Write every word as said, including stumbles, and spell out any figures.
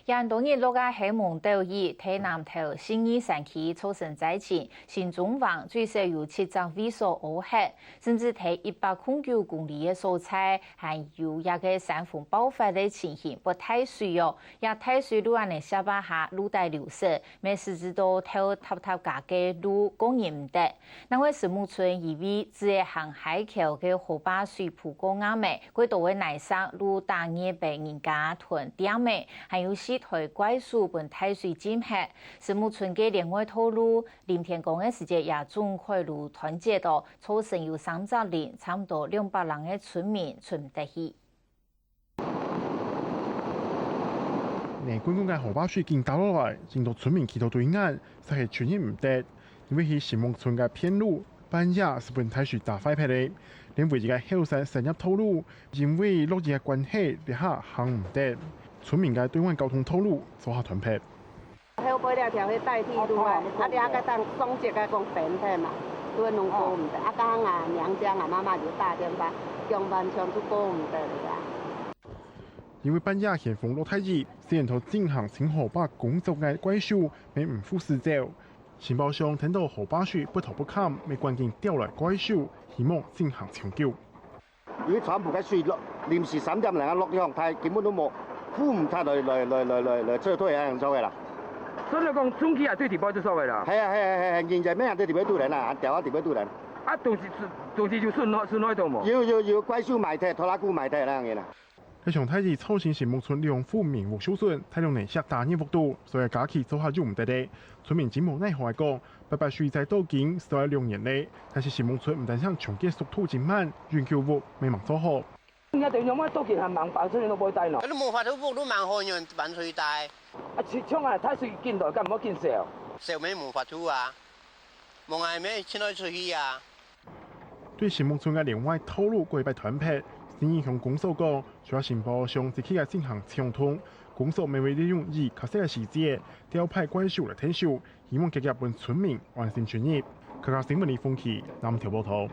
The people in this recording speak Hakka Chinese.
恁多日落个係濛斗雨，在南投信義山區造成災情，新莊橫最少有七隻位所屙忒，甚至在一百空九公里个所在，還有一個山洪爆發个情形，發大水哦！這大水路恁呢斜爿下路底流失，乜使之到頭塌塌家个路過入毋得。 另外，石門村一位只係行溪橋个河壩水鋪過啱仔，過多个泥石路打入分人家同店仔，還有四台怪手分大水浸忒。石門村个另外道路，臨天光个時節也總開路斷截哦，造成有三隻鄰，差毋多兩百人个村民出毋得去。 泥滾滾个河壩水緊打落來，真多村民企到對岸，實係出入毋得。因為去石門村个片路，半夜就分大水打壞忒了，連唯一个後山產業道路，因為落雨个關係，這下行毋得。村民个對外交通道路做下斷忒。 後背這條係代替路啊，啊，你啊，該當雙節个講分開嘛，都會弄過毋得。啊，剛剛啊，娘家啊，媽媽就打電話，強辦全部過毋得了啊。因為半夜旋風落大雨，雖然在進行清河壩工作个怪手，乜毋赴時走。承包商聽到河壩水不吐不涿，乜趕緊調來怪手，希望進行搶救。 因為全部个水落，臨時三點零啊落量，佢根本都無，赴毋得來來來來來來撤退啊，恁樣个啦。所以講，重機也對底背都收个啦。係啊係啊係啊，人也咩人對底背都人啊，吊啊底背都人。啊，東西東西有損害損害到無？有有有，怪手埋忒，拖拉庫埋忒恁樣个啦。該場大雨造成石門村兩戶民屋受損，大量泥石打入屋肚，所以家具做下用毋得了。村民真無奈何个講， 八八水災到今就愛兩年了，但是石門村毋單淨重建速度真慢，永久屋乜吂做好。你看等於我們都給他忙，把這些都不會帶呢。你無法度屋都吂好，你還搬出去戴？啊，像啊，大水緊來，敢毋好緊燒？燒乜無法度啊，無𠊎乜盡愛出去啊。 對石門村个另外道路過一擺斷忒，信義鄉公所講，除了承包商即刻个進行暢通，公所乜會利用雨較細个時節，調派怪手來𢯭手，希望遽遽分村民安心出入。客家新聞李鳳琪，南投報導。